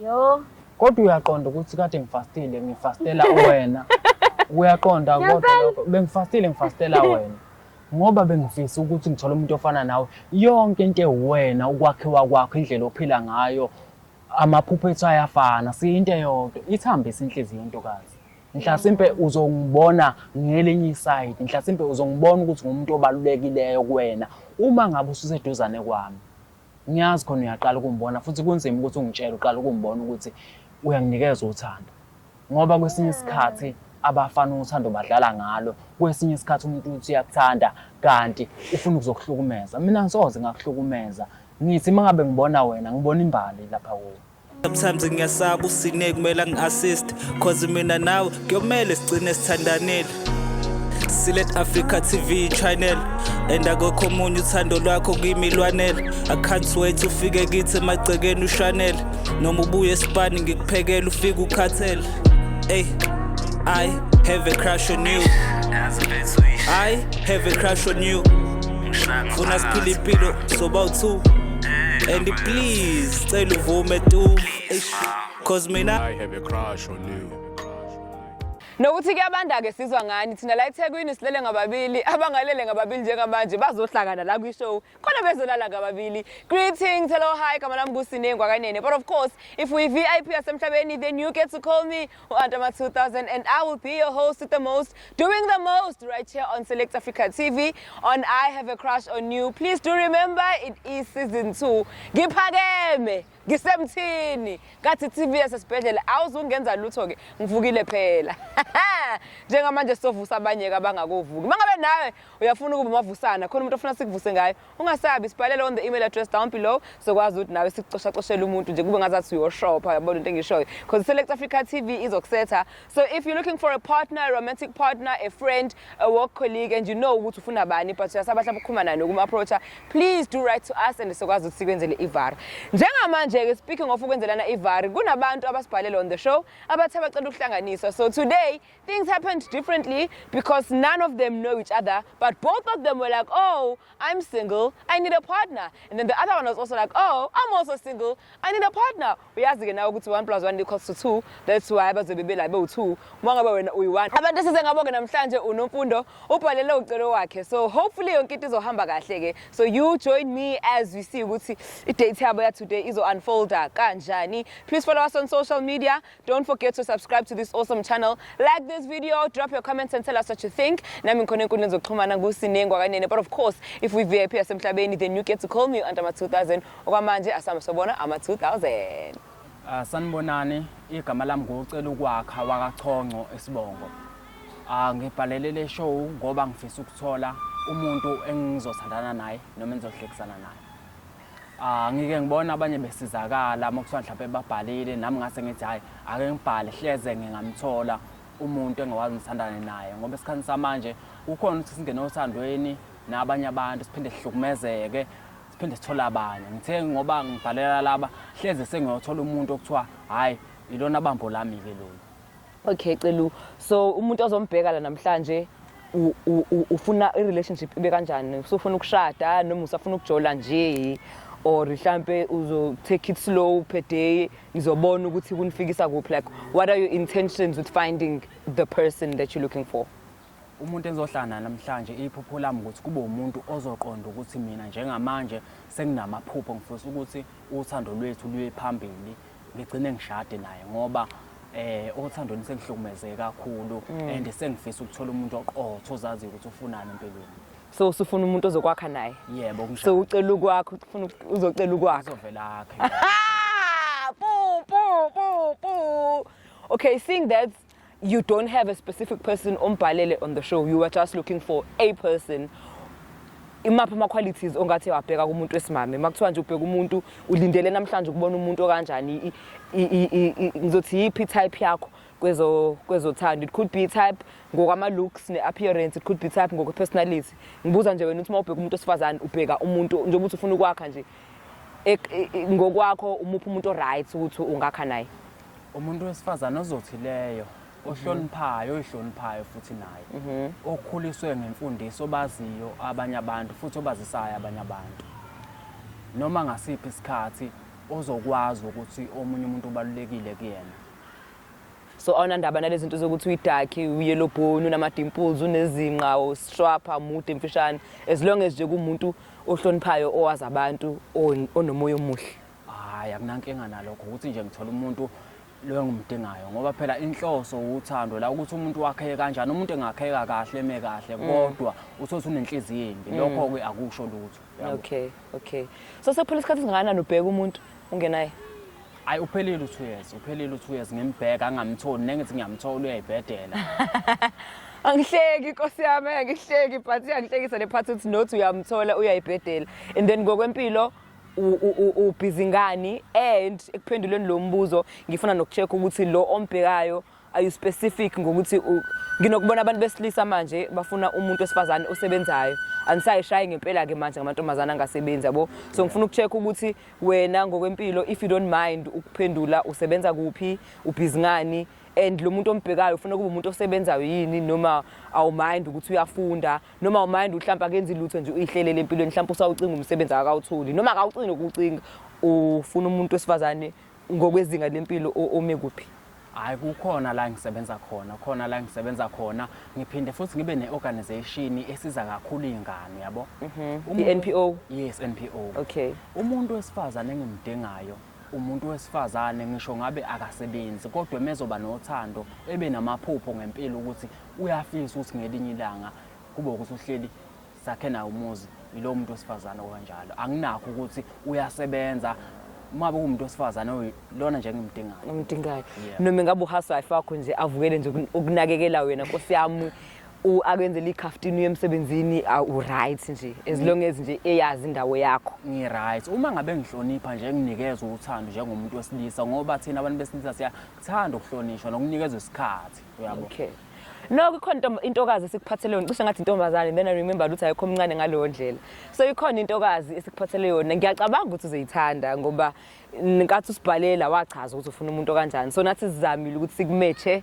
Yo. Kodwa uyaqonda ukuthi kade ngifastile, ngifastela wena. Uyaqonda kodwa lokho, bengifastile ngifastela wena. Ngoba bengifisa ukuthi ngithole umuntu ofana nawe. Yonke into ewuwena, ukwakhiwa kwakho, indlela ophila ngayo, amaphupho ethu ayafana, siyinto eyodwa. Ithambise inhliziyo ntokazi. Mhlasimpe uzongibona ngelinye isayidi, mhlasimpe uzongibona ukuthi ngumuntu obalulekileyo kuwena uma ngabe ususeduzane kwami. Ngiyazi khona uyaqala ukungibona futhi kunzima ukuthi ungitshele uqala ukungibona ukuthi uyanginikeza uthando. Ngoba kwesinye isikhathi abafana uthando badlala ngalo, kwesinye isikhathi umuntu uthi uyakuthanda kanti ufuna ukuzokuhlukumeza. Mina ngisoze ngakuhlukumeza. Ngithi uma ngabe ngibona wena ngibona imbali lapha kuwe. Sometimes ngiyasaba usine kumele angi-assist, 'cause mina nawe kuyomele sigcine sithandanile. Select Africa TV channel and akukho omunye, uthando lwakho kimi lwanele. I can't wait ufike kithi emagcekeni ushanele, noma ubuye esipani ngikuphekele ufike ukhathele. Ey, I have a crush on you, I have a crush on you. Funa siphile impilo soba u-two and please cela uvume tu. Eish, 'cause mina I have a crush on you. Nokuthi kuyabanda-ke, sizwa ngani thina la eThekwini? Silele ngababili, abangalele ngababili njengamanje bazohlangana la kwi-show khona bezolala ngababili. Greetings, hello, hi, gama lami nguSine ngwakanene, but of course if uyi-VIP yasemhlabeni, then you get to call me u-Antama 2000, and I will be your host with the most, doing the most right here on Select Africa TV on I Have a Crush on You. Please do remember, it is season 2. Ngiphakeme, ngisemthini ngathi TV yasesibhedlela, awuzungenza lutho-ke, ngivukile phela. Njengamanje sizovusa abanye-ke abangakovuki. Uma ngabe nawe uyafuna ukuba umavusana, khona umuntu ofuna sikuvuse ngayo, ungasabi, sibhalele on the email address down below, sokwazi ukuthi nawe sikucoshacoshelele umuntu nje kube ngazathi uyoshopha. Yabona into engishoyo? Because Select Africa TV izokusetha. So if you're looking for a partner, a romantic partner, a friend, a work colleague, and you know ukuthi ufuna bani but uyasaba mhlawumbe ukukhuluma naye nokum-approacha, please do write to us and sokwazi ukuthi sikwenzele ivari. Njengamanje-ke, speaking of ukwenzelana ivari, kunabantu abasibhalele on the show abathe bacela ukuhlanganiswa. So today things happened differently because none of them know each other, but both of them were like, "Oh, I'm single, I need a partner," and then the other one was also like, "Oh, I'm also single, I need a partner." Uyazi-ke nawe ukuthi 1 plus 1 equals to 2. That's why bazobe bela bewu-2 uma ngabe wena uyi-1. Abantu esize ngabo-ke namhlanje, uNomfundo ubhalele ucelo wakhe, so hopefully yonke into izohamba kahle-ke. So you join me as we see ukuthi i-date yabo ya-today izo-unfolda kanjani. Please follow us on social media. Don't forget to subscribe to this awesome channel, like this video, drop your comments and tell us what you think. Nami ngikhona enkundleni zokuxhumana nguSinengwa kanene, but of course if uyi-VIP yasemhlabeni, then you get to call me u-Antama 2000. Okwamanje asambe sobona ama-2000. Ah, sanibonani, igama lami ngucela ukwakha wakaChonco esibongo. Ah, ngibhalele le show ngoba ngifisa ukuthola umuntu engizothandana naye noma engizohlekisana naye. Ah, ngike ngibona abanye besizakala uma kuthiwa mhlawumbe babhalile, nami ngase ngithi hayi, ake ngibhale, hleze ngingamthola umuntu engikwazi ngithandane naye, ngoba esikhathini samanje kukhona ukuthi singene othandweni nabanye abantu, siphinde sihlukumezeke, siphinde sithole abanye. Ngithe ngoba ngibhalela laba, hleze sengiyothola umuntu okuthiwa hhayi, ilona bambo lami-ke lolu. Okay Celu, so umuntu ozombheka la namhlanje ufuna i-relationship ibe kanjani? Usufuna ukushada noma usafuna ukujola nje, or mhlambe uzo take it slow per day, nizobona ukuthi kunifikisa kuphi? Like, what are your intentions with finding the person that you're looking for? Umuntu engizohlala naye namhlanje, iphupho lami ukuthi kube umuntu ozoqonda ukuthi mina njengamanje senginamaphupho, ngifisa ukuthi uthando lwethu luye phambili, ngigcine ngishade naye, ngoba othandweni sengihlukumezeke kakhulu and sengifisa ukuthola umuntu oqotho ozaziyo ukuthi ufunani empilweni. So usufuna umuntu ozokwakha naye? Yebo, So kunjalo. Ucela ukwakha, ufuna uzocela ukwakha. Uzovela akhe. Pu pu pu pu. Okay, seeing that you don't have a specific person ombhalele on the show, you were just looking for a person, imaphi ama-qualities ongathi wabheka kumuntu wesimame? Uma kuthiwa nje ubheka umuntu, ulindele namhlanje ukubona umuntu okanjani? Ngizothi yiphi type yakho kwezothando? It could be type ngokwama-looks ne-appearance, it could be type ngokwe-personality. Ngibuza nje wena ukuthi uma ubheka umuntu wesifazane, ubheka umuntu, njengoba uthi ufuna ukwakha nje, ngokwakho umuphi umuntu o-right ukuthi ungakha naye? Umuntu wesifazane ozothileyo, ohloniphayo, oyihloniphayo futhi naye, okhuliswe ngemfundiso, obaziyo abanye abantu futhi obazisayo abanye abantu, noma ngasiphi isikhathi. Ozokwazi ukuthi omunye umuntu ubalulekile kuyena. So awunandaba nalezi zinto zokuthi uyi-dark, u-yellow bone, unama-dimples, unezinqa, ustrapha, mude, mfishane, as long as nje kuwumuntu ohloniphayo, owazi abantu, onomoya omuhle? Hhayi, akunankinga nalokho, ukuthi nje ngithola umuntu lo engimdingayo, ngoba phela inhloso uthando la ukuthi umuntu wakheke kanjani. Umuntu engakheka kahle, eme kahle, kodwa uthole ukuthi unenhliziyo embi, lokho-ke akusho lutho, yabo. Okay, so sekuphela isikhathi esingakanani ubheka umuntu ungenaye? Hayi, uphelile u-2 years, uphelile u-2 years ngimbheka, angamtholi. Nengithi ngiyamthola, uyayibhedela. Angihleki, nkosi yami, angihleki, but iyangihlekisa le part uthi nothi uyamthola uyayibhedela. And then ngokwempilo ubhizi ngani? And ekuphenduleni lo mbuzo ngifuna noku-check ukuthi lo ombhekayo, are you specific ngokuthi nginokubona abantu besilisa manje bafuna umuntu wesifazane osebenzayo, anisayishayi ngempela-ke manje ngamantombazane angasebenzi, yabo? So ngifuna uku-check ukuthi wena ngokwempilo, if you don't mind ukuphendula, usebenza kuphi, ubhizi ngani, and lo muntu ombhekayo ufuna kuba umuntu osebenzayo yini, noma awu-mind ukuthi uyafunda, noma awu-mind mhlawumbe akenzi lutho nje, uyihlelele empilweni, mhlawumbe usawucinga umsebenzi akawutholi, noma akawucingi nokuwucinga, ufuna umuntu wesifazane ngokwezinga lempilo ome kuphi? Hhayi, kukhona la ngisebenza khona, khona la ngisebenza khona, ngiphinde futhi ngibe ne-organization esiza kakhulu iy'ngane, yabo. I-NPO? Yes, NPO. Okay. Umuntu wesifazane engimdingayo, umuntu wesifazane ngisho ngabe akasebenzi, kodwa mezoba nothando, ebe namaphupho ngempilo ukuthi uyafisa ukuthi ngelinye ilanga kube ukuthi uhleli sakhe naye umuzi, yilowo muntu wesifazane okanjalo. Anginakho ukuthi uyasebenza, uma kuwumuntu wesifazane lona nje engimdingayo. Umdingayo. Noma ngabe u-housewife wakho nje, avukele nje ukunakekela wena, nkosi yami, akwenzele ikhaftini, uye emsebenzini, u-right nje, as long as nje eyazi indawo yakho? Ngi-right uma ngabe ngihlonipha nje, nginikeza uthando njengomuntu wesilisa, ngoba thina abantu besilisa siyakuthanda ukuhlonishwa nokunikezwa isikhathi, uyabo. Okay. No, kukhona intokazi esikuphathele yona. Cishe ngathi intombazane, then I remember ukuthi ayikho omncane ngaleyo ndlela. So ikhona intokazi esikuphathele yona. Ngiyacabanga ukuthi uzoyithanda ngoba nkathi usibhalela wachaza ukuthi ufuna umuntu kanjani. So nathi sizamile ukuthi siku-matche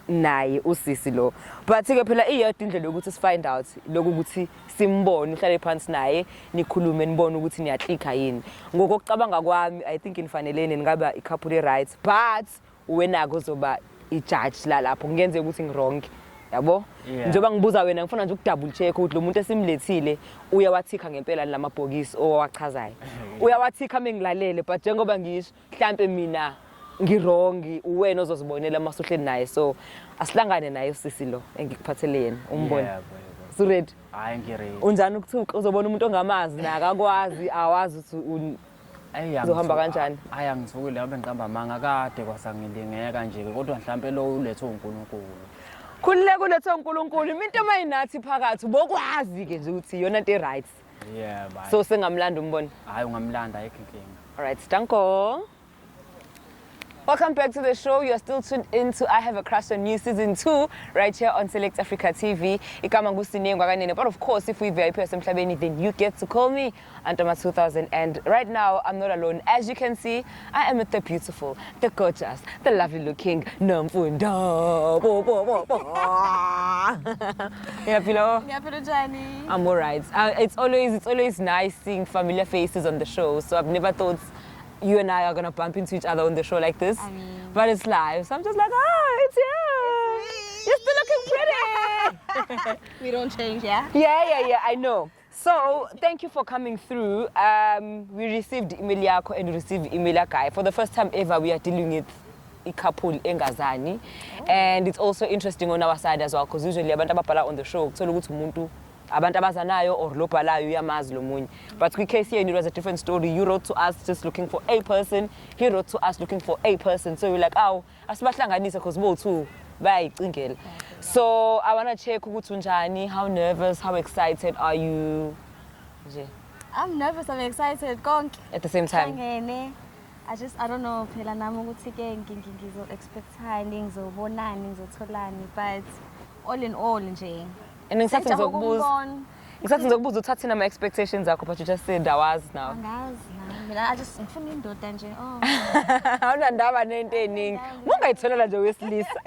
naye usisi lo. But ke phela iyodwa indlela yokuthi si-find out lokhu ukuthi simbone, uhlale phansi naye, nikhulume, nibone ukuthi niya-clicka yini. Ngokucabanga kwami, I think nifanelene, ningaba i-couple right, but wena kuzoba i-judge la lapho kungenzeka ukuthi ngi-wrong, yabo. Njengoba ngibuza wena, ngifuna nje uku-double check ukuthi lo muntu esimlethile uyawathikha ngempela lamabhokisi owachazayo, uyawathikha mengilalele. But njengoba ngisho, mhlambe mina ngi-wrong, uwena ozozibonela uma usuhleli naye. So asihlangane naye usisi lo engikuphathele yena, umbone. Yebo. Su-ready? Hhayi, ngi-ready. Unjani ukuthuka uzobona umuntu ongamazi nakakwazi, awazi ukuthi Eyi, uzohamba kanjani? Hhayi, angithukile, ngabe ngiqamba amanga, kade kwasangilingeka nje, kodwa mhlampe lo ulethwe uNkulunkulu. Khululeka, ulethwe uNkulunkulu. Into mayinathi phakathi ubokwazi-ke nje ukuthi iyona nto e-right. Yebo. So sengamlanda umbone? Hhayi, ungamlanda, ayikho inkinga. Alright, danko. Welcome back to the show. You're still tuned in to I Have a Crush on You Season 2 right here on Select Africa TV. Igama nguSine Ngwakanene. But of course, if we VIP yasemhlabeni, then you get to call me Antoma 2000. And right now, I'm not alone. As you can see, I am with the beautiful, the gorgeous, the lovely looking Nomfundo. Bo, bo, bo, bo. Uyaphila? Ngiyaphila, njani? I'm all right. It's always nice seeing familiar faces on the show. So I've never thought you and I are gonna bump into each other on the show like this. I mean- But it's live, so I'm just like, oh, it's you. You're still looking pretty. We don't change, yeah? Yeah, I know. So thank you for coming through. We received email yakho and we received email guy. For the first time ever, we are dealing with a couple engazani, and it's also interesting on our side as well because usually abantu ababhala on the show kuthola ukuthi umuntu abantu abazanayo or lo bhalayo uyamazi lo munye, but kwi-case yenu it was a different story. You wrote to us just looking for a person, he wrote to us looking for a person, so we're like, awu, asibahlanganise because bo-two bayayicingela. So I want to check ukuthi unjani, how nervous, how excited are you nje? I'm nervous, I'm excited, konke. At the same time. Hlangene. I don't know phela nami ukuthi ke ngizo-expectani, ngizobonani, ngizotholani, but all in all nje. And ngisathi Sengijaha ngizokubuza ukumbona. Ngisathi ngizokubuza uthathini ama-expectations akho, but you just said awazi now. Angazi nami. Mina I just ngifuna indoda nje. Oh. Awunandaba nento ey'ningi, ungayitholela nje wesilisa.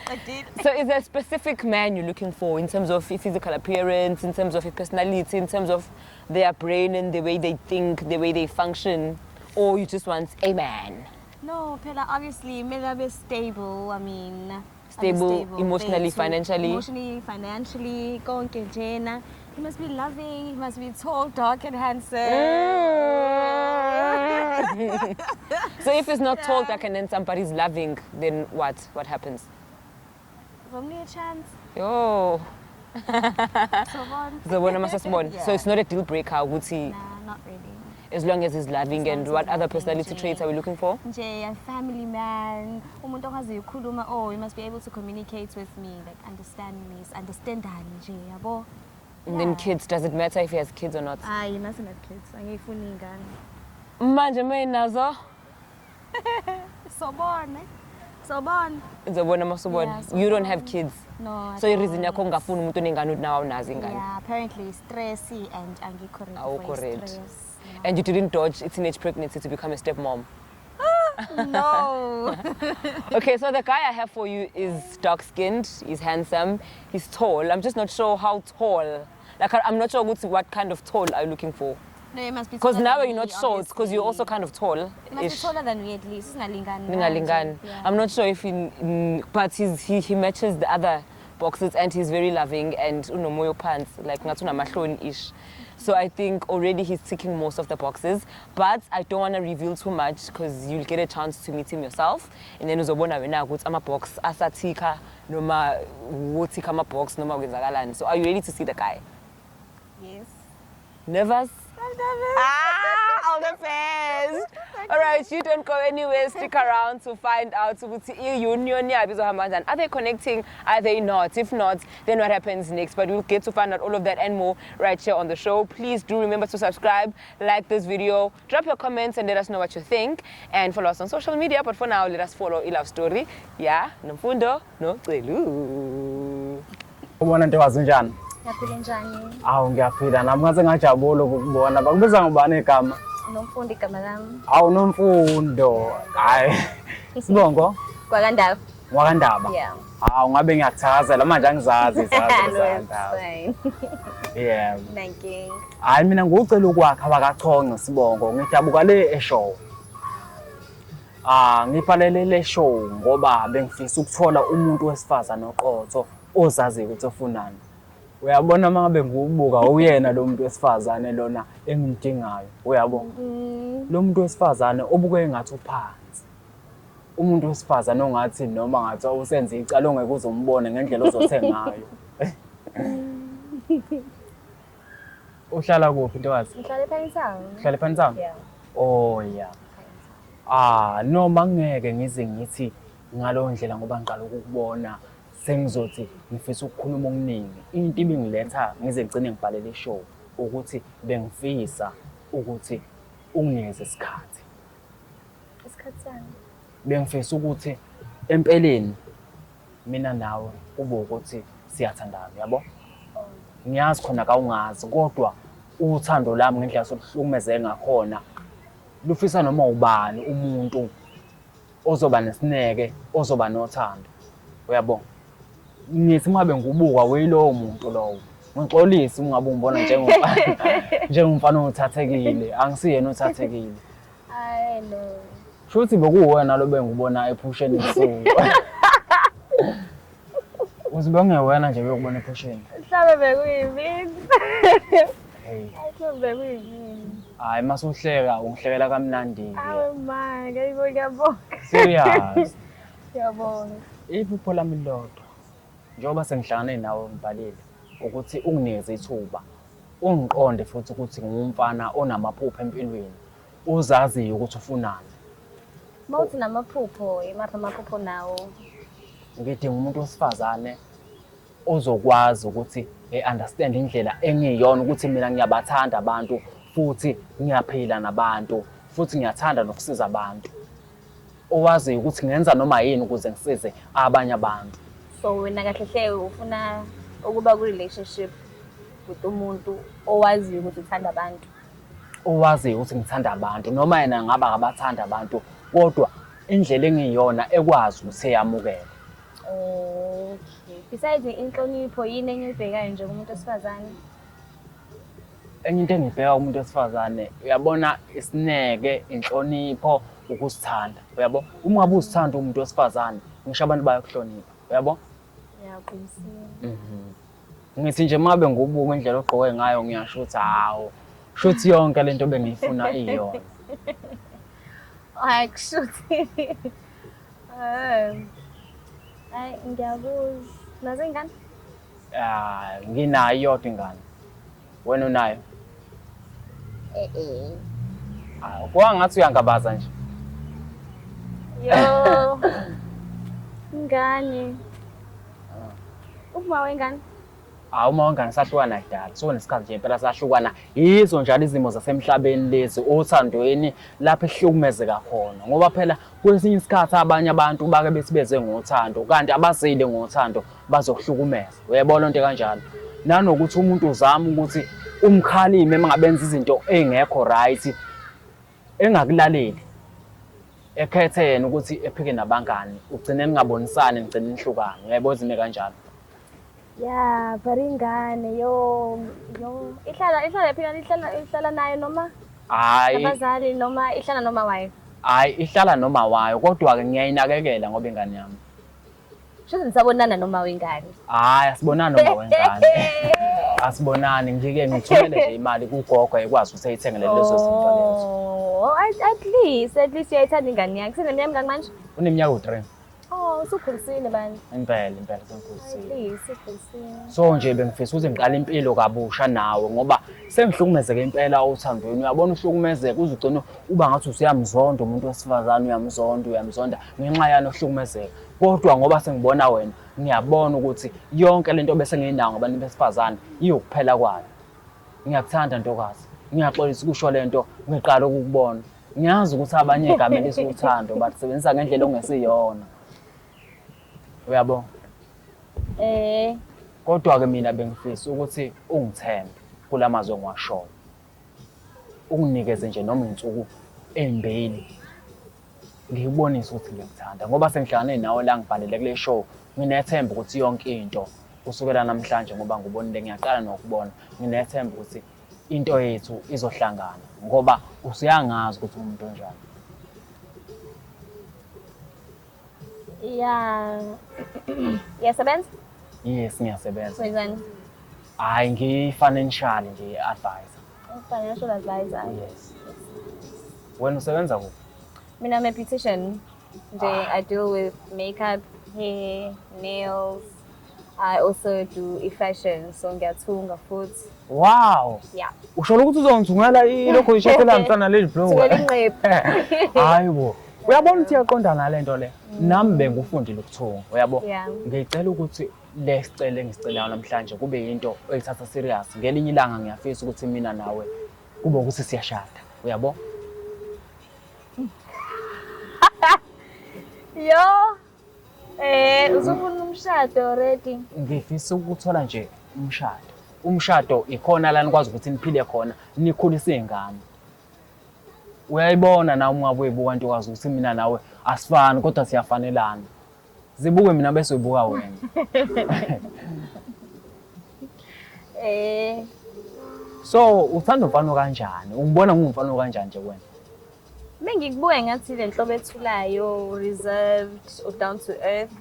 I did. So is there a specific man you're looking for in terms of physical appearance, in terms of his personality, in terms of their brain and the way they think, the way they function? Or you just want a man? No, phela obviously kumele abe stable. I mean, abe Stable emotionally, mfethu. Financially? Emotionally, financially, konke njena. He must be loving, he must be tall, dark and handsome. So if he's not tall, dark and handsome, but he's loving, then what? What happens? Uzomnika a chance. Yo. Sobona. Uzobona masasibona. So Yeah. it's not a deal breaker ukuthi Nah, not really. As long as he's loving. As long And as what he's other loving, personality nje. traits are we looking for? Nje, a family man, umuntu okwaziyo ukukhuluma, oh, he must be able to communicate with me, like understand me, understandani nje, yabo. And then Yeah. kids, does it matter if he has kids or not? Hayi, he mustn't have kids. Angiyifuni ingane. Manje mayinazo. Sobona. Sobona. Uzobona masubona. Yeah, You don't have sobona. kids. No, I So i-reason don't. yakho ungafuni umuntu onengane ukuthi nawe awunazo ingane. Yeah, apparently stressy and angikho ready Awukho for ready. stress. And you didn't dodge teenage pregnancy to become a stepmom. No. Okay, so the guy I have for you is dark skinned, he's handsome, he's tall. I'm just not sure how tall. Like, I'm not sure what kind of tall are you looking for. No, it must be Because taller now than you're not me, short, because you're also obviously. kind of tall. He must be taller than me at least. Singalingani. Ningalingani. Yeah. I'm not sure if he, but he matches the other boxes and he's very loving and unomoya pants, like ngathi unamahloni-ish. So I think already he's ticking most of the boxes, but I don't want to reveal too much because you'll get a chance to meet him yourself. And then uzobona wena ukuthi ama-box asathika noma wothika ama-box noma kwenzakalani. So are you ready to see the guy? Yes. Nervous? I'm nervous. Ah, all the best. All right, you don't go anywhere. Stick around to find out ukuthi i-union yabo izohamba kanjani. Are they connecting? Are they not? If not, then what happens next? But we'll get to find out all of that and more right here on the show. Please do remember to subscribe, like this video, drop your comments and let us know what you think, and follow us on social media. But for now, let us follow i-love story. Yeah, Nomfundo Nocelu. Ubona ntokazi, unjani? Ngiyaphila, njani? Awu, ngiyaphila nami, ngaze ngajabula ukukubona. Bakubiza ngobani igama? Nomfundo igama lami. Awu, Nomfundo. Hayi. Sibongo? Kwakandaba. Wakandaba. Yeah. Hawu, ngabe ngiyakuthakazela manje, angizazi izazi No, it's zakandaba. fine. Yeah. Nankinga. Hayi, mina ngucela ukwakha wakaChonco sibongo, ngidabuka le eShowe. Ah, ngibhalele le show ngoba bengifisa ukuthola umuntu wesifazane oqotho ozaziyo ukuthi ufunani. Uyabona, uma ngabe ngiwubuka uyena lo muntu wesifazane lona engimdingayo, uyabo? Lo muntu wesifazane obuke engathi uphansi. Umuntu wesifazane ongathi noma ngathi usenze icala ongeke uze umbone ngendlela ozothe ngayo. Uhlala kuphi, ntokazi? Ngihlala ePinetown. Uhlala ePinetown? Yeah. Oh yeah. Ah, noma ngeke ngize ngithi ngalowo ndlela ngoba ngiqala ukukubona sengizothi ngifisa ukukhuluma okuningi. Into ibingiletha ngize ngigcine ngibhalele ishow ukuthi bengifisa ukuthi unginikeze isikhathi. Isikhathi sami. Bengifisa ukuthi empeleni mina nawe kube ukuthi siyathandana, yabo? Ngiyazi khona kawungazi, kodwa uthando lami ngendlela soluhlukumezeke ngakhona lufisa noma ubani umuntu ozoba nesineke, ozoba nothando, uyabo? Ngithi uma ngabe ngibuka weyilowo muntu lowo, ngixolise uma ngabe ungibona njengomfana othathekile, angisiyena othathekile. Hayi no. Shuthi bekuwena lo bengubona ephusheni ebusuku. Uthi bengewena nje bekubona ephusheni? Mhlawumbe bekuyimini. Hey. Mhlawumbe bekuyimini. Hayi, masuhleka ungihlekela kamnandi. Awe ma, ngiyabonga, ngiyabonga. Serious. Ngiyabonga. Iphupho lami lodwa, njengoba sengihlangane nawe ngibhalile, ukuthi unginikeze ithuba, ungiqonde futhi ukuthi ngumfana onamaphupho empilweni, uzaziyo ukuthi ufunani. Mawuthi namaphupho, imaphi amaphupho nawo? Ngidinga umuntu wesifazane ozokwazi ukuthi e-understand indlela engiyona, ukuthi mina ngiyabathanda abantu futhi ngiyaphila nabantu futhi ngiyathanda nokusiza abantu, owaziyo ukuthi ngenza noma yini ukuze ngisize abanye abantu. So wena kahle hle ufuna ukuba ku-relationship with umuntu owaziyo ukuthi uthanda abantu. Owaziyo ukuthi ngithanda abantu, noma yena ngaba akabathanda abantu, kodwa indlela engiyona ekwazi ukuthi eyamukele. Okay. Besides inhlonipho, yini enye oyibhekayo nje kumuntu wesifazane? Enye into engibheka kumuntu wesifazane, uyabona, isineke, inhlonipho, ukuzithanda, uyabo. Uma ngabe uzithanda umuntu wesifazane, ngisho abantu bayakuhlonipha, uyabo. Uyaqinisile. Ngithi nje uma bengubuka indlela ogqoke ngayo, ngiyasho ukuthi hawu, shuthi yonke lento bengiyifuna iyona. Hayi, kushuthi. Eh. Hayi, ngiyakuzwa. Nazo ingane? Ah, nginayo iyodwa ingane. Wena unayo? Eh eh. Ah, kwangathi uyangabaza nje. Yo. Ingane. Uma wengane? Hawu, uma wengane sahlukana kudala. So nesikhathi nje impela sahlukana. Yizo njalo izimo zasemhlabeni lezi, othandweni lapho ehlukumezeka khona. Ngoba phela kwesinye isikhathi abanye abantu bake bethi beze ngothando, kanti abazile ngothando, bazokuhlukumeza. Uyayibona into kanjalo. Nanokuthi umuntu uzama ukuthi umkhalime uma ngabe enza izinto ey'ngekho right, engakulaleli. Ekhethe yena ukuthi ephike nabangani, ugcine ningabonisani, nigcine nihlukane. Uyayibona izimo kanjalo. Yeah, but ingane, yo yo, ihlala phela, ihlala nayo noma Hhayi, abazali, noma ihlala noma wayo? Hhayi, ihlala noma wayo, kodwa-ke ngiyayinakekela ngoba ingane yami. Shuthi nisabonana noma wengane? Hhayi, asibonani noma wengane. Asibonani, ngike ngithumele nje imali kugogo ekwazi ukuthi ayithengele lezo zinto lezo. Oh, at least uyayithanda ingane yakhe. Seneminyaka emingaki manje? Uneminyaka u-3. Oh, usukhulisile bani. Impela, impela At sengikhulisile. least ukhulisile. So nje bengifisa ukuthi ngiqale impilo kabusha nawe, ngoba sengihlukumezeke impela othandweni. Uyabona, uhlukumezeka uze ugcine uba ngathi usuyamzonda umuntu wesifazane, uyamzonda, uyamzonda ngenxa yani ohlukumezeka. Kodwa ngoba sengibona wena, ngiyabona ukuthi yonke lento bese ngiyinayo ngabantu besifazane iyokuphela kwayo. Ngiyakuthanda, ntokazi. Ngiyaxolisa ukusho lento, ngiqala ukukubona. Ngiyazi ukuthi abanye igama elithi uthando balisebenzisa ngendlela ongesiyona. Uyabo? Eh. Kodwa-ke mina bengifisa ukuthi ungithembe kula mazwi engiwashoyo. Unginikeze nje noma iy'nsuku ey'mbili, ngikubonise ukuthi ngiyakuthanda, ngoba sengihlangane nawe la, ngibhalele kule show. Nginethemba ukuthi yonke into kusukela namhlanje, ngoba ngubonile, ngiyaqala nokubona, nginethemba ukuthi into yethu izohlangana, ngoba usuyangazi ukuthi umuntu onjani. Yeah. Uyasebenza? Yes, ngiyasebenza. Wenzani? Hhayi, ngiyi-financial nje advisor. Financial advisor. Yes. Wena usebenza kuphi? Mina, I'm a beautician. Nje, I deal with makeup, hair, nails. I also do i-fashion, so ngiyathunga futhi. Wow. Yeah. Usho ukuthi uzongithungela ilokhu ishethi lami leli blue? Thungela inqephu. Hayi bo. Uyabona ukuthi iyaqonda nale nto le. Nami bengufundile ukuthunga, uyabo? Yeah. Ngicela ukuthi le sicelo engisicelayo namhlanje kube yinto oyithatha serious. Ngelinye ilanga ngiyafisa ukuthi mina nawe kube ukuthi siyashada, uyabo? Yo. Usufuna umshado already? Ngifisa ukuthola nje umshado. Umshado ikhona la nikwazi ukuthi niphile khona, nikhulise iy'ngane. Uyayibona nawe uma ngabe uyibuka, ntokazi, ukuthi mina nawe asifani kodwa siyafanelana. Zibuke mina bese uyibuka wena. So uthanda umfana okanjani? Ungibona ngumfana okanjani nje wena? Bengikubuka ngathi le nhlobo ethulayo, reserved or down to earth.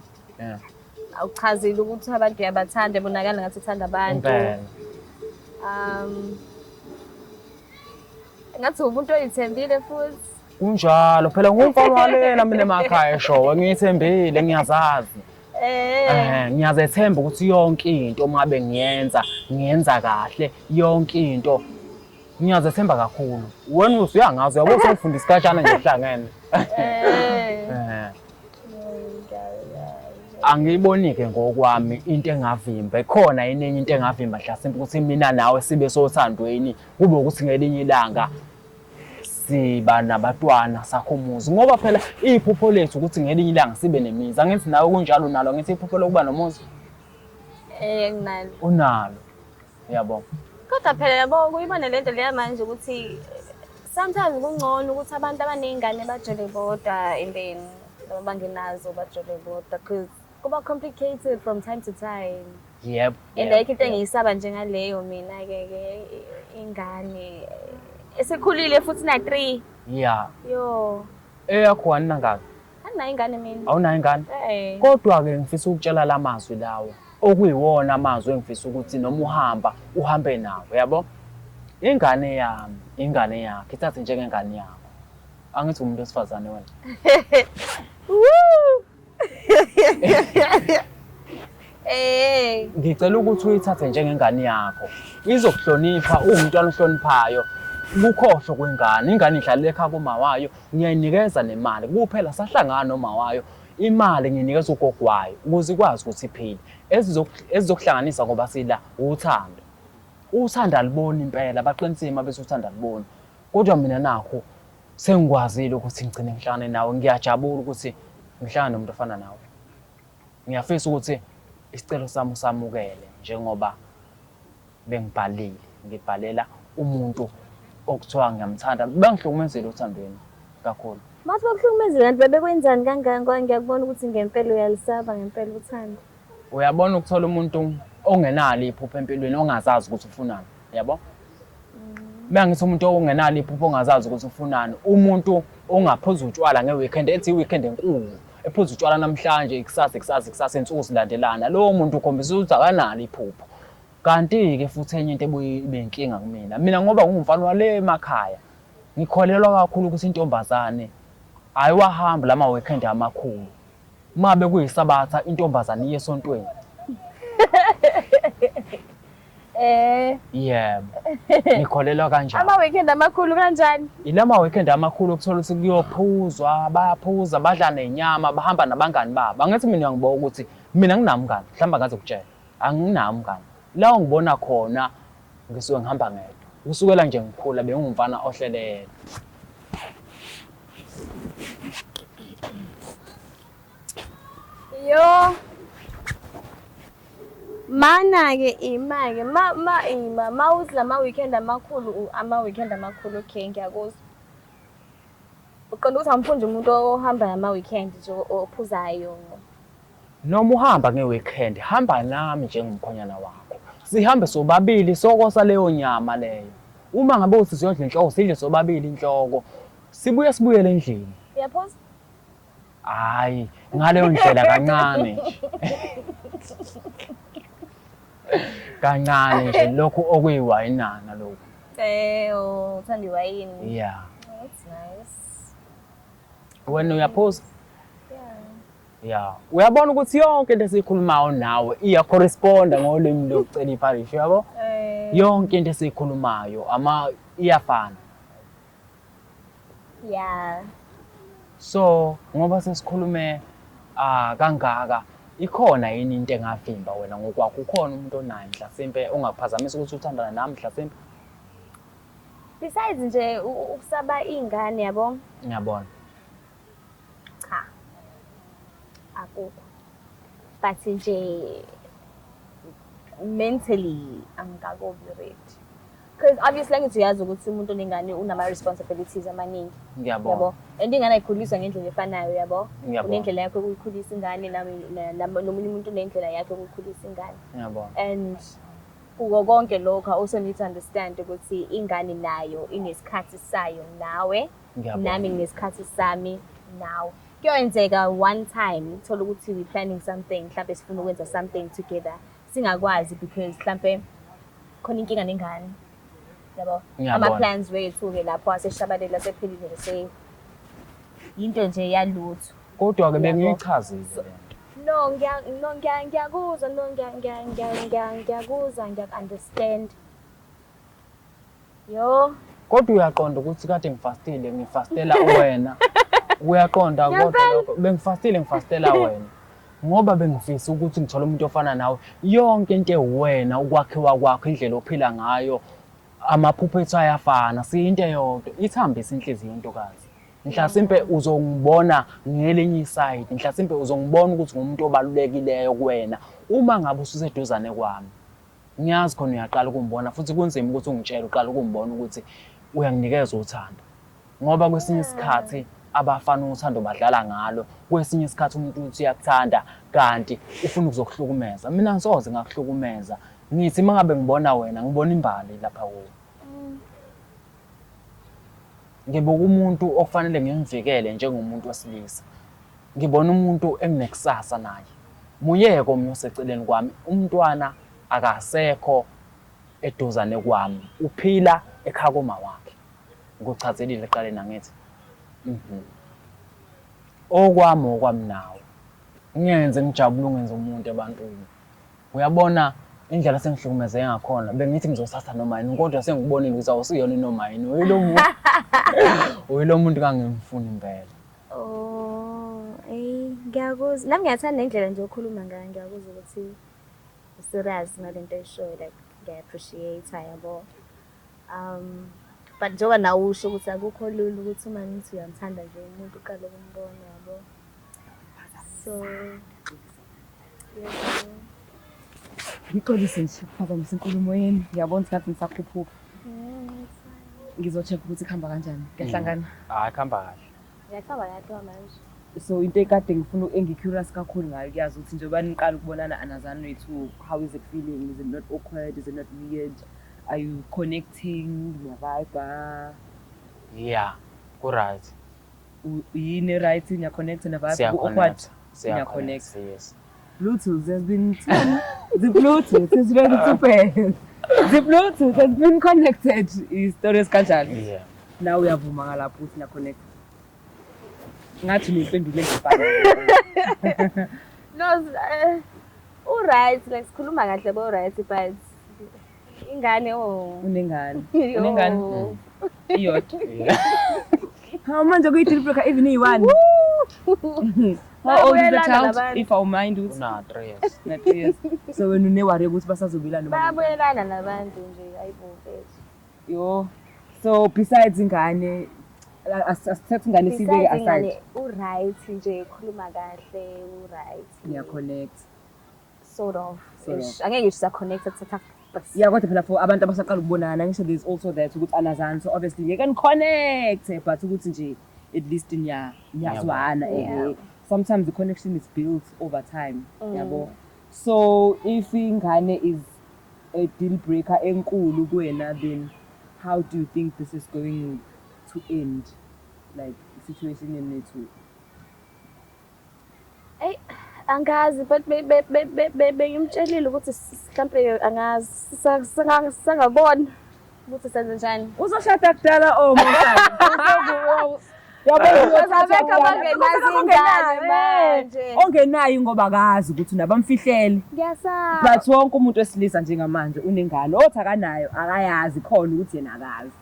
Awuchazile ukuthi abantu uyabathanda, ebonakala ngathi uthanda abantu. Impela. Ngathi umuntu oyithembile futhi. Kunjalo phela, ngumfana walena mina emakhaya eshowe, ngiyithembile, ngiyazazi. Ngiyazethemba ukuthi yonke into uma ngabe ngiyenza, ngiyenza kahle yonke into. Ngiyazethemba kakhulu. Wena usuyangazi, uyabo, sengifunda isigatshana nje kuhlangene. Angiyiboni-ke ngokwami into engavimba. Ikhona yini enye into engavimba mhlasimpe ukuthi mina nawe sibe sothandweni, kube ukuthi ngelinye ilanga siba nabatwana, sakho umuzi? Ngoba phela iphupho lethu ukuthi ngelinye ilanga sibe nemizi. Angithi nawe kunjalo, unalo ngithi iphupho lokuba nomuzi? Eh, nginalo. Unalo. Uyabonga. Kodwa phela yabo, kuyibona lento leya manje ukuthi sometimes kungcono ukuthi abantu abaney'ngane bajole bodwa and then laba bangenazo bajole bodwa, because kuba complicated from time to time. Yebo. And ayikho into engiyisaba njengaleyo mina-ke ke ingane esekhulile futhi na-3. Yeah. Yo. Eyakho wanina ngaki? Anginayo ingane mina. Awunayo ingane? Eh. Kodwa-ke ngifisa ukutshela la mazwi lawo okuyiwona amazwi engifisa ukuthi noma uhamba uhambe nawo, yabo? Ingane yami, ingane yakho, ithathe njengengane yakho. Angithi umuntu wesifazane wena. Woo! Eh. Ngicela ukuthi uyithathe njengengane yakho. Izokuhlonipha, uwumntwana ohloniphayo. Kukhohlwe kwengane, ingane idlalela ekhaya kuma wayo, ngiyayinikeza nemali. Kuphela sahlangana noma wayo, imali ngiyinikeza ugogo wayo ukuze ikwazi ukuthi iphile. Esizokuhlanganisa ngoba sila uthando. Uthando aliboni impela, baqinisile uma bethi uthando aliboni. Kodwa mina nakho sengikwazile ukuthi ngigcine ngihlangane nawe, ngiyajabula ukuthi ngihlangane nomuntu ofana nawe. Ngiyafisa ukuthi isicelo sami usamukele njengoba bengibhalile, ngibhalela umuntu okuthiwa ngiyamthanda. Bangihlukumezile othandweni kakhulu. Mathi bakuhlukumezile kanti bebekwenzani kangaka ngoba ngiyakubona ukuthi ngempela uyalisaba ngempela uthando. Uyabona ukuthola umuntu ongenalo iphupho empilweni ongazazi ukuthi ufunani, yabo? Uma ngithi umuntu ongenalo iphupho ongazazi ukuthi ufunani, umuntu ongaphuza utshwala nge-weekend, ethi i-weekend enkulu, ephuza utshwala namhlanje, ikusasa, ikusasa, ikusasa, insuku zilandelana, lowo muntu ukhombisa ukuthi akanalo iphupho. Kanti-ke futhi enye into ebuye ibe inkinga kumina, mina ngoba ngingumfana wale emakhaya, ngikholelwa kakhulu ukuthi intombazane ayiwahambi lama weekend amakhulu. Uma bekuyisabatha intombazane iye esontweni. Eh. Yebo. Ngikholelwa kanjalo. Ama weekend amakhulu kanjani? Ilama weekend amakhulu okuthola ukuthi kuyophuzwa, bayaphuza, badla nenyama, bahamba nabangani babo. Angithi mina ngibuka ukuthi mina nginamngani, mhlawumbe angaze kutshela. Anginawo umngani. La ongibona khona ngisuke ngihamba ngedwa. Kusukela nje ngikhula bengumfana ohlelele. Yo. Mana-ke ima-ke ma ma ima ma uthi lama weekend amakhulu ama weekend amakhulu okay ngiyakuzwa. Uqonda ukuthi awumfuni nje umuntu ohamba ama weekend nje ophuzayo. Noma uhamba nge-weekend, hamba nami njengomkhonyana wakho. Sihambe sobabili sokosa leyo nyama leyo. Uma ngabe uthi siyodla inhloko, sidle sobabili inhloko. Sibuye sibuyele endlini. Uyaphuza? Hhayi, ngaleyo ndlela kancane nje. Kancane nje lokhu okuyiwayinana lokhu. Eh, oh, uthanda iwayini. Yeah. That's nice. Wena uyaphuza? Yeah. Yeah. Uyabona ukuthi yonke into esiyikhulumayo nawe iya-corresponda ngolimi lokucela ipharishi, uyabo? Eh, Yonke into esiyikhulumayo ama iyafana. Yeah. So ngoba sesikhulume kangaka ikhona yini into engavimba wena ngokwakho ukhona umuntu onaye mhlasimpe ongakuphazamisa ukuthi uthandana nami mhlasimpe? Besides nje ukusaba iy'ngane yabo. Ngiyabona. Cha. Akukho. But nje mentally angikakobi ready. Because obviously angithi uyazi ukuthi umuntu onengane unama responsibilities amaningi. Ngiyabona. Yabo. And ingane ayikhuliswa ngendlela efanayo yabo. Ngiyabona. Unendlela yakho yokuyikhulisa ingane nami nomunye umuntu unendlela yakhe yokukhulisa ingane. Ngiyabona. And kuko konke lokho I also need to understand ukuthi ingane nayo inesikhathi sayo nawe. Ngiyabona. Nami nginesikhathi sami nawe. Kuyenzeka one time uthola ukuthi we planning something, mhlambe sifuna ukwenza something together. Singakwazi because mhlambe khona inkinga nengane. Yabo. Ngiyabona. Ama plans wethu ke lapho aseshabalele asephelile nje into nje yalutho. Kodwa ke Yabo. bengiyichazile lento. No, ngiya no ngiya ngiyakuzwa no ngiya ngiya ngiya ngiya ngiyakuzwa ngiyaku-understand. Yo. Kodwa uyaqonda ukuthi kade ngifastile ngifastela wena. Uyaqonda kodwa lokho bengifastile ngifastela wena. Ngoba bengifisa ukuthi ngithole umuntu ofana nawe. Yonke into ewuwena, ukwakhiwa kwakho, indlela ophila ngayo, amaphupho ethu ayafana, siyinto eyodwa. Ithambise inhliziyo ntokazi. Mhlasimpe uzongibona ngelinye isayidi, mhlasimpe uzongibona ukuthi ngumuntu obalulekileyo kuwena uma ngabe ususeduzane kwami. Ngiyazi khona uyaqala ukungibona futhi kunzima ukuthi ungitshele uqala ukungibona ukuthi uyanginikeza uthando. Ngoba kwesinye isikhathi Abafana uthando badlala ngalo. Kwesinye isikhathi umuntu uthi uyakuthanda kanti ufuna ukuzokuhlukumeza. Mina ngisoze ngakuhlukumeza. Ngithi uma ngabe ngibona wena ngibona imbali lapha kuwe. Ngibuka umuntu okufanele ngimvikele njengomuntu wesilisa. Ngibona umuntu enginekusasa naye. Muyeke omunye oseceleni kwami. Umntwana akasekho eduzane kwami. Uphila ekhaya koma wakhe. Ngikuchazelile ekuqaleni angithi? Mhm. Okwami okwami nawe. Ungenze ngijabule ungenze umuntu ebantwini. Uyabona indlela sengihlukumezeke ngakhona bengithi ngizothatha noma yini kodwa sengikubonile ukuthi awusiyona noma yini. Uyilo muntu. Uyilo muntu kangimfuni impela. Oh, ey ngiyakuzwa. Nami ngiyathanda nendlela nje okhuluma ngayo, ngiyakuzwa ukuthi u-serious ngalento oyishoyo like ngiya-appreciate yabo. But njengoba nawe usho ukuthi akukho lula ukuthi uma ngithi uyamthanda nje umuntu uqale ukumbona yabo. So yeah. Ngixolise nje ukuphazamisa inkulumo yenu. Ngiyabona ukuthi ngathi ngisakhuphuka. Ngizo-check ukuthi kuhamba kanjani. Kuyahlangana. Hayi kuhamba kahle. Ngiyakuhamba kahle manje. So into ekade ngifuna engi-curious kakhulu ngayo kuyazi ukuthi njengoba niqala ukubonana anazani wethu, how is it feeling? Is it not awkward? Is it not weird? Are you connecting? Niya-vibe? Yeah, ku-right. Yini right? Niya-connect, niya-vibe? Ku-awkward? Siya-connect. Yes. Bluetooth has been the Bluetooth is ready to pair. The Bluetooth has been connected. Isitori esikanjalo. Yeah. Nawe uyavuma ngalapho ukuthi niya-connect. Ngathi uneyimpendulo engifanayo. No, u-right, like sikhuluma kahle bo right but ingane oh. Unengane. Unengane? Yo. Iyodwa. Yeah. Hawu manje kuyi-deal breaker even iyi-one. How old is the Bayabuyelana child? labantu. If I mind ukuthi Una 3 years. na 3 years. So wena une-worry ukuthi basazobelana noma Bayabuyelana nabantu nje ayibo mfethu. Yo. So besides ingane asithathe ingane siyibeke Besides aside. ingane u-right nje ukhuluma kahle u-right. Niya-connect. Sort of. Sort of. Ish. Angeke ngisho sa-connect kuthatha but Yeah, kodwa phela for abantu abasaqala ukubonana ngisho there's also that ukuthi anazani so obviously you can connect but ukuthi nje at least niyazwana Yeah. eh. Sometimes the connection is built over time yabo. So if ingane is a deal breaker enkulu kuwena then how do you think this is going to end? Like situation yenu? Ey angazi but bengimtshelile ukuthi mhlampe angazi sangabona ukuthi senze njani. Uzoshada kudala oh mosana. Abekho abangenazo ingane manje. Ongenayo ngoba akazi ukuthi unabamfihlele. Ngiyasaba. But wonke umuntu wesilisa njengamanje unengane othi akanayo akayazi khona ukuthi yena akazi.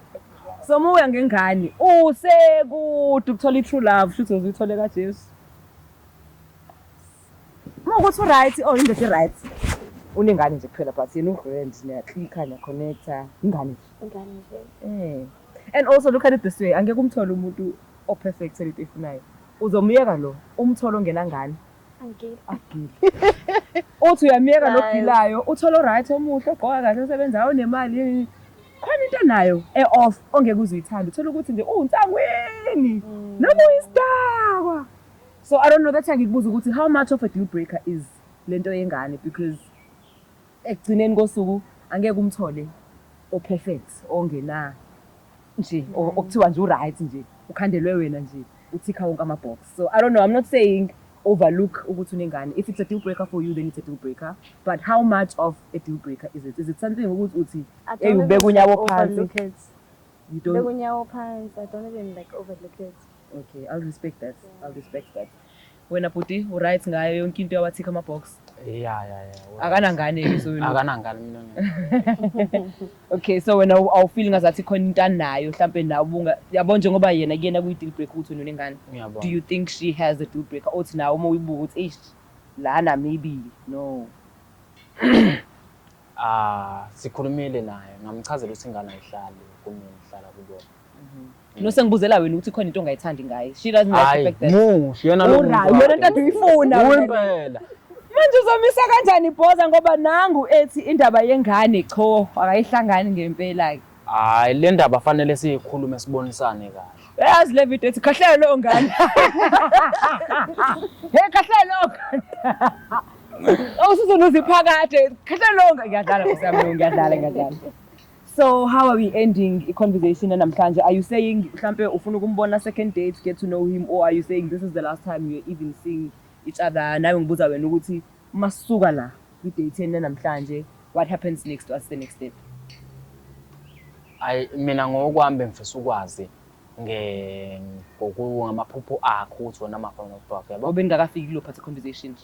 So uma uya ngengane usekude ukuthola i-true love shuthi uzuyithole kaJesu. Uma ukuthi u-right oh indoda i-right. Unengane nje kuphela but yena u-grand niya-click-a niya-connect-a ingane nje. Ingane nje. Eh. And also look at it this way, angeke umthole umuntu o-perfect lento efunayo. Uzomyeka lo, umthole ongenangane. Angile. Agile. Uthi uyamyeka lo Guys. gilayo, uthole o-right omuhle, ogqoka kahle, osebenzayo onemali. Khona into anayo e-off ongeke uze uyithande. Uthola ukuthi nje uwunsangweni noma uyisidakwa. So I don't know that's why ngikubuza ukuthi how much of a deal breaker is lento yengane because ekugcineni kosuku angeke umthole o-perfect ongena nje okuthiwa nje u-right nje ukhandelwe wena nje uthikha wonke ama-box. So I don't know, I'm not saying overlook ukuthi unengane. If it's a deal breaker for you then it's a deal breaker, but how much of a deal breaker is it? Is it something ukuthi uthi I hey don't ubeka even unyawo phansi? overlook it. You Ubeka don't. unyawo phansi. I don't even like overlook it. Okay, I'll respect that. I'll respect that. Wena bhuti u-right ngayo yonke into yawathikha ama-box? Yeah. Akanangane so wena? Akanangane mina. Okay, so wena awufeel ngazathi khona into anayo mhlampe nawe ubunga yabo njengoba yena kuyena kuyi-deal breaker ukuthi wena unengane. Ngiyabona. Do you think she has a deal breaker othi nawe uma uyibuka ukuthi eish lana maybe no? Ah, sikhulumile naye ngamchazela ukuthi ingane ayihlali kumina ihlala kubona. No sengibuzela wena ukuthi khona into ongayithandi ngaye. She doesn't like the Hayi, fact that muhle yena lo Ura, yona into ade uyifuna wena. Impela. Manje uzomisa kanjani ibhoza ngoba nangu ethi indaba yengane cho akayihlangani ngempela. Hayi, le ndaba fanele siyikhulume sibonisane kahle. Yazi le video ethi khahlela leyo ngane. Hey, khahlela leyo ngane. Awusuzonuza iphakade. Khahlela leyo ngane. Ngiyadlala nkosi yami, ngiyadlala, ngiyadlala. So how are we ending i-conversation namhlanje? Are you saying mhlampe ufuna ukumbona second date, get to know him, or are you saying this is the last time you're even seeing each other? Nawe ngibuza wena ukuthi uma sisuka la kwi-date yenu namhlanje, what happens next? What's the next step? Ayi, mina ngokwami bengifisa ukwazi ngamaphupho akho ukuthi wona amaphupho akho, yabo. Obengakafiki kulo part conversation.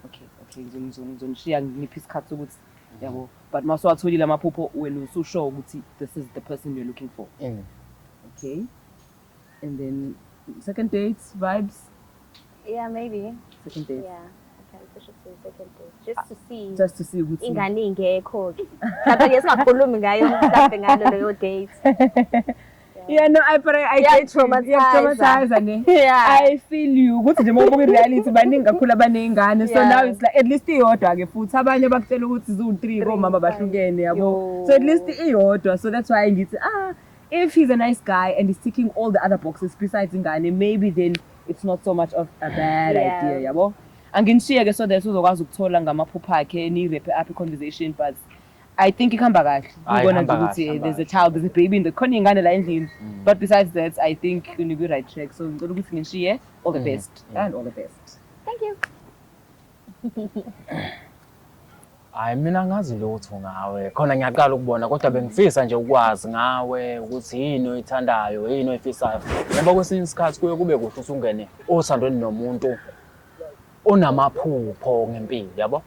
Okay, ngizonishiya, nginiphe isikhathi sokuthi, yabo, but mawusuwatholile amaphupho wena ususure ukuthi this is the person you're looking for. Okay, and then second dates vibes? Yeah, maybe. Second date. Yeah, I can push it to the second date just to see. Just to see ukuthi Ingane ingekho-ke. Mhlawumbe ke singakhulumi ngayo mhlawumbe ngalo leyo date. Yeah, no, I but I get you. Iyatraumatize. Traumatize, ne? Yeah. I feel you. Ukuthi nje uma ubuka i-reality, baningi kakhulu abaney'ngane. So now it's like at least iyodwa-ke, futhi abanye bakutshela ukuthi ziwu-three komama bahlukene, yabo. Yo. So at least iyodwa. So that's why ngithi, ah, if he's a nice guy and he's ticking all the other boxes besides ingane, maybe then it's not so much of a bad idea, yabo. Anginishiye-ke so that uzokwazi ukuthola ngamaphupho akhe, ni-wrap up i-conversation, but I think ihamba kahle. Hayi, Ubona nje ihamba ukuthi kahle, ihamba there's a kahle. child, there's a baby in the khona ingane la endlini. But besides that, I think you right track. So ngicela ukuthi ngishiye, all the best and all the best. Thank you. Hayi, mina ngazi lutho ngawe. Khona ngiyaqala ukubona, kodwa bengifisa nje ukwazi ngawe ukuthi yini oyithandayo, yini oyifisayo. Ngoba kwesinye isikhathi kuye kube kuhle ukuthi ungene othandweni nomuntu onamaphupho ngempilo, yabo?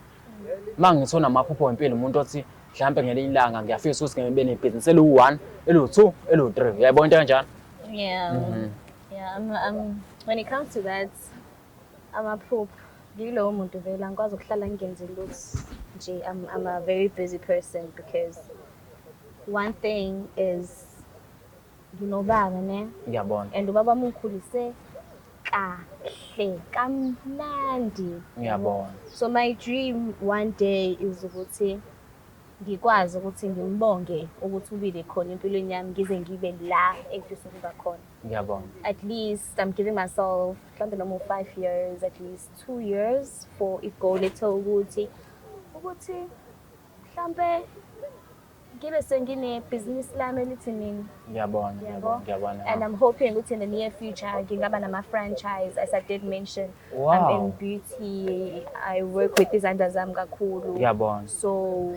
Uma ngithi onamaphupho ngempilo, umuntu othi mhlampe ngelinye ilanga ngiyafisa ukuthi ngibe nebhizinisi eliwu-one, eliwu-two, eliwu-three. Uyayibona into kanjalo? Yeah. Yeah, when it comes to that, amaphupho, ngiyilowo muntu vele angikwazi ukuhlala ngingenzi lutho nje. I'm a very busy person because one thing is nginobaba, ne? Ngiyabona. And ubaba wami ungikhulise kahle, kamnandi. Ngiyabona. So my dream one day is ukuthi ngikwazi ukuthi ngimbonge ukuthi ubile khona empilweni yami ngize ngibe la engifisa ukuba khona. Ngiyabona. At least I'm giving myself mhlawumbe noma u-5 years, at least 2 years for i-goal ethe ukuthi mhlambe ngibe senginebhizinisi lami elithi mina. Ngiyabona. Yabo. Ngiyabona. Ngiyabona. And I'm hoping ukuthi in the near future ngingaba nama-franchise, as I did mention. I'm in beauty. I work with izandla zami kakhulu. Ngiyabona. So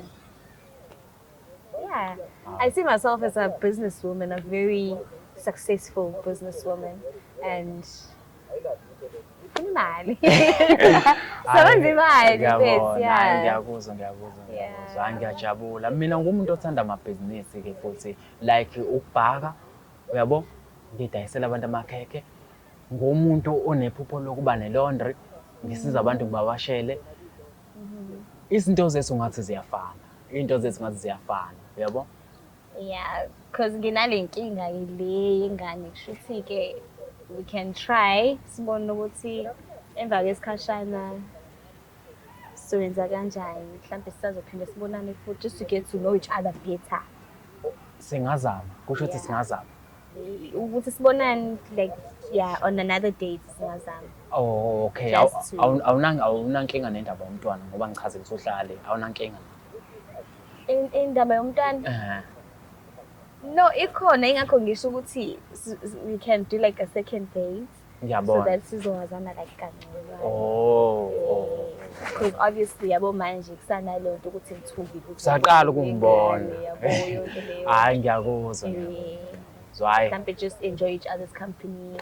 yeah, I see myself as a businesswoman, a very successful businesswoman, and imali. Sebenza imali, Ngiyabona, mfethu, hayi, yeah. ngiyakuzwa, ngiyakuzwa, ngiyakuzwa. Hayi, ngiyajabula. Mina ngumuntu othanda amabhizinisi ke futhi, like ukubhaka, uyabo, ngidayisela abantu amakhekhe. Ngumuntu onephupho lokuba ne-laundry, ngisiza abantu ngibawashele. Izinto zethu ngathi ziyafana. Into zethu ngathi ziyafana, uyabo? Yeah, because nginale nkinga le yengane, kusho ukuthi-ke we can try sibone ukuthi emva kwesikhashana sizoyenza kanjani. Mhlawumbe sisazophinde sibonane futhi just to get to know each other better. Singazama, kusho ukuthi singazama. Ukuthi sibonane, like, yeah, on another date singazama. Oh, okay. Just Awunankinga nendaba yomntwana, ngoba ngichazile ukuthi uhlale, awunankinga? Indaba yomntwana? Eh. No, ikhona, ingakho ngisho ukuthi we can do like a second date so Ngiyabona. that sizowazana like kangcono. Oh. Because obviously, yabo, manje kusanaleyo nto ukuthi ngithukile ukuthi Usaqala ukungibona. ingane, yabo, yonke leyo. Hayi, ngiyakuzwa, ngiyakuzwa. Hayi. Mhlampe just enjoy each other's company,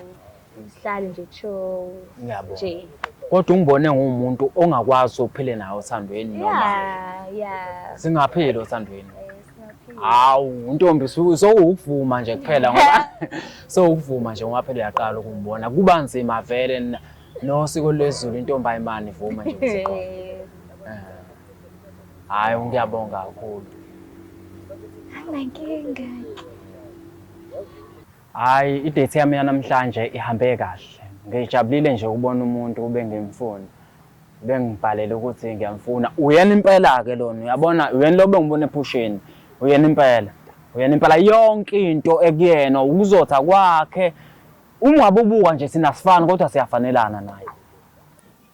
sihlale nje, chill Ngiyabona. nje. Kodwa ungibone ngumuntu ongakwazi uphile nawe othandweni noma Yeah. singaphili othandweni? Singaphila. Hawu ntombi, sowukuvuma nje kuphela, ngoba sowukuvuma nje ngoba phela uyaqala ukungibona, kuba nzima vele nosiko lwesiZulu, intombi ayimani ivuma nje ukuthi ikhona. Hhayi, ngiyabonga kakhulu. Anginankinga. Hhayi, i-date yami yanamhlanje ihambe kahle. Ngijabulile nje ukubona umuntu ube ngimfuna. Bengibhalele ukuthi ngiyamfuna. Uyena impela-ke lona, uyabona, uyena lo bengibona ephusheni. Uyena impela. Uyena impela, yonke into ekuyena, ukuzotha kwakhe. Uma ungabe ubuka nje thina asifani kodwa siyafanelana naye.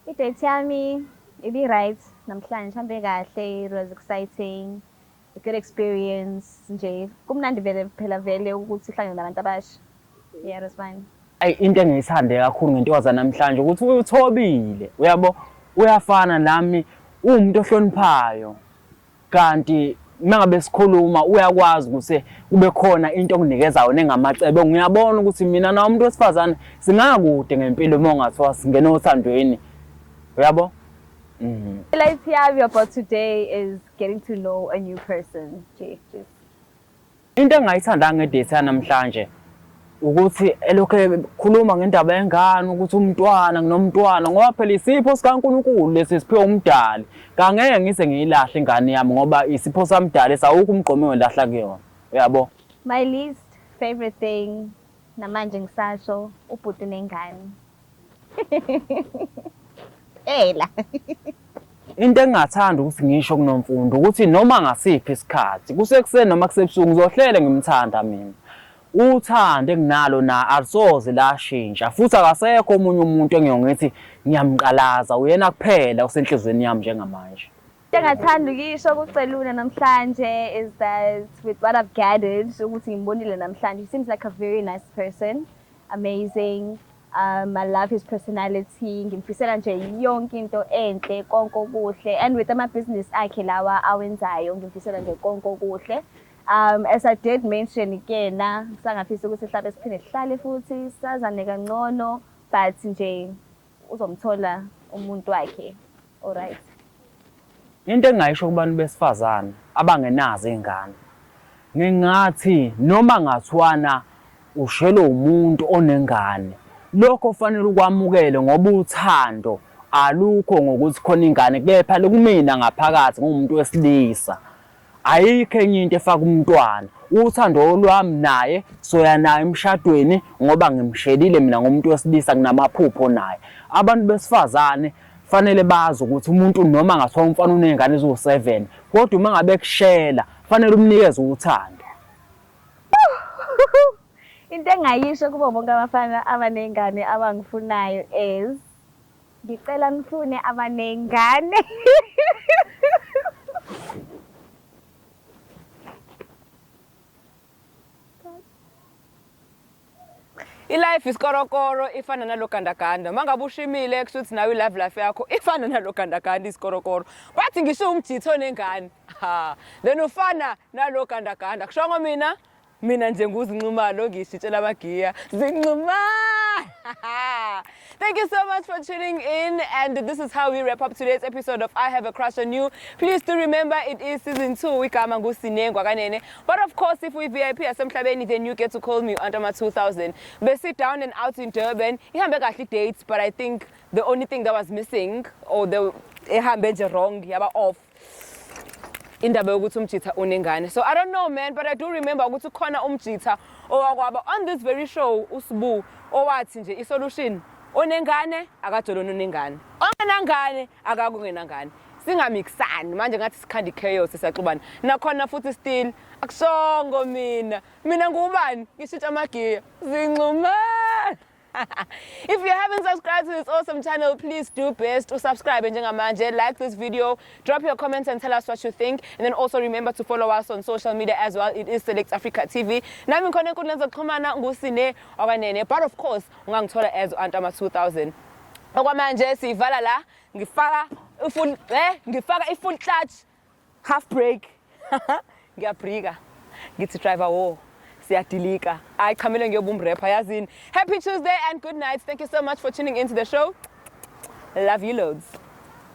I-date yami ibi-right namhlanje, hambe kahle, it was exciting, a good experience nje. Kumnandi vele phela vele ukuthi uhlangane nabantu abasha. Yeah, it was fine. Ayi, into engiyithande kakhulu ngentokaza namhlanje ukuthi uthobile, uyabo, uyafana nami, uwumuntu ohloniphayo. Kanti uma ngabe sikhuluma uyakwazi ukuthi kube khona into okunikeza yona engamacebo. Ngiyabona ukuthi mina nawe umuntu wesifazane singakude ngempilo uma ungathiwa singena othandweni. Uyabo? Highlight yami about today is getting to know a new person. Nje, just Into engingayithandanga nge-date yanamhlanje ukuthi elokhu ekhuluma ngendaba yengane, ukuthi umntwana, nginomntwana, ngoba phela isipho sikaNkulunkulu lesi siphiwe umdali. Kangeke ngize ngiyilahle ingane yami ngoba isipho samdali, sawukho umgqomo engilahla kuyona. Uyabo? My least favorite thing namanje ngisasho, ubhuti nengane. Ela. Into engingathanda ukuthi ngisho kuNomfundo ukuthi noma ngasiphi isikhathi, kusekuseni noma kusebusuku, ngizohlele ngimthanda mina. Uthando enginalo na alisoze lashintsha, futhi akasekho omunye umuntu engiyongithi ngiyamqalaza, uyena kuphela osenhliziyweni yami njengamanje. Into engathanda ukuyisho kuCeluna namhlanje is that with what I've gathered ukuthi ngimbonile namhlanje, he seems like a very nice person, amazing. I love his personality. Ngimfisela nje yonke into enhle, konke okuhle. And with ama-business akhe lawa awenzayo, ngimfisela nje konke okuhle. As I did mention kuyena, sangafisa ukuthi mhlawumbe siphinde sihlale futhi sazane kangcono, but nje uzomthola umuntu wakhe. Alright. Into engingayisho kubantu besifazane abangenazo iy'ngane, ngingathi noma ngathiwana ushelwe umuntu onengane, lokho fanele ukwamukele ngoba uthando alukho ngokuthi khona ingane, kepha kumina ngaphakathi ngumuntu wesilisa. Ayikho enye into efaka umntwana. Uthando lwami naye soya naye emshadweni ngoba ngimshelile mina ngumuntu wesilisa, nginamaphupho naye. Abantu besifazane fanele bazi ukuthi umuntu noma ngathiwa umfana uney'ngane eziwu-7, kodwa uma ngabe kushela fanele umnikeze uthando. Into engayisho kubo bonke abafana abaney'ngane abangifunayo is ngicela nifune abaney'ngane. I-life isikorokoro ifana nalo gandaganda. Uma ngabe ushimile kusho ukuthi nawe i-love life yakho ifana nalo gandaganda isikorokoro. Bathi ngisho umjitho onengane. Ha, then ufana nalo gandaganda. Kushongo mina, mina nje nguZinxumalo, ngishintshela amagiya. Zinxumalo. Thank you so much for tuning in, and this is how we wrap up today's episode of I Have a Crush on You. Please do remember it is season 2, igama nguSinengwa kanene. But of course, if we VIP yasemhlabeni, then you get to call me under my 2000. Be sit down and out in Durban. Ihambe kahle dates, but I think the only thing that was missing, or the ihambe nje wrong, yaba off, indaba yokuthi umjitha unengane. So I don't know, man, but I do remember ukuthi khona umjitha owakwaba on this very show, uSibu, owathi nje i-solution, onengane akajolona onengane, ongenangane akakungenangane, singamixani. Manje ngathi sikhanda i-chaos, siyaxubana nakhona futhi. Still akushongo mina, mina ngubani, ngishintsha amagiya, zinxumana. If you haven't subscribed to this awesome channel, please do best to subscribe njengamanje, like this video, drop your comments and tell us what you think. And then also remember to follow us on social media as well. It is Select Africa TV. Nami ngikhona enkundleni zokuxhumana nguSine Okanene. But of course, ungangithola as Antama 2000. Okwamanje sivala la, ngifaka i-full clutch, half brake. Ngiyabrika. Ngithi driver wo. Siyadilika. Ayi, chamele ngiyoba umrapper, yazini. Happy Tuesday and good night. Thank you so much for tuning into the show. Love you loads.